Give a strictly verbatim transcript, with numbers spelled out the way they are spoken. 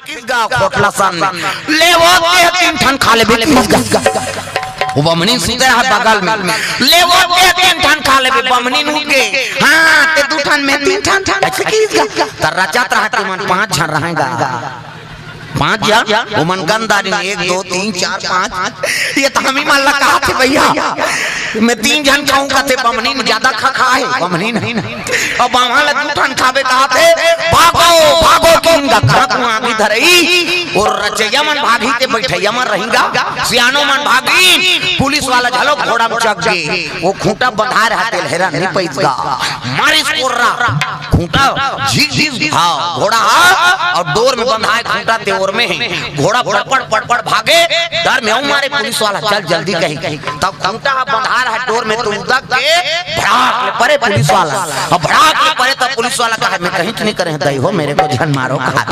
किस गाँव खोटला सन में। ले वो ते तीन ठन खा लेबे, किस गाँव? वो बमनी सुते है बगल में। ले वो ते तीन ठन खा लेबे, बमनी उठ के। हाँ, ते दू ठन में तीन ठन, ठन, किस गाँव? त रचत रहा कि मन पाँच झन रहेगा। पाँच झन, वो मन गंदा नहीं, एक, दो, तीन, चार, पाँच। ये तो हम ही मन ला कहा थे भैया। मैं तीन झन खाऊं कथे, बमनी में ज्यादा खा खा है, बमनी नहीं। अब बाम्हा ला दू ठन खाबे कहा थे, भागो, भागो, किन गा करक में आगी धरई, और रचैया मन भागी ते बैठैया मन रहेंगा, सियानो मन भागी, पुलिस वाला झलो घोड़ा में चढ़ गे, वो खूंटा बंधा रहा तेल हेरा नहीं पैस गा, मारिस कोर्रा, खूंटा झिक झिक, हाँ, घोड़ा हा, और डोर में बंधा है खूंटा ते ओर में है, घोड़ा पड़पड़ पड़पड़ भागे, डर में आऊ मारे पुलिस वाला, चल जल्दी कही, तब खूंटा हा बंधा रहा डोर में, तू उदक के भड़ाक ले परे पुलिस वाला। अब भड़ाक ले परे तब पुलिस वाला कहा, "मैं कहीं नहीं करे दई हो, मेरे को झन मारो," कहा।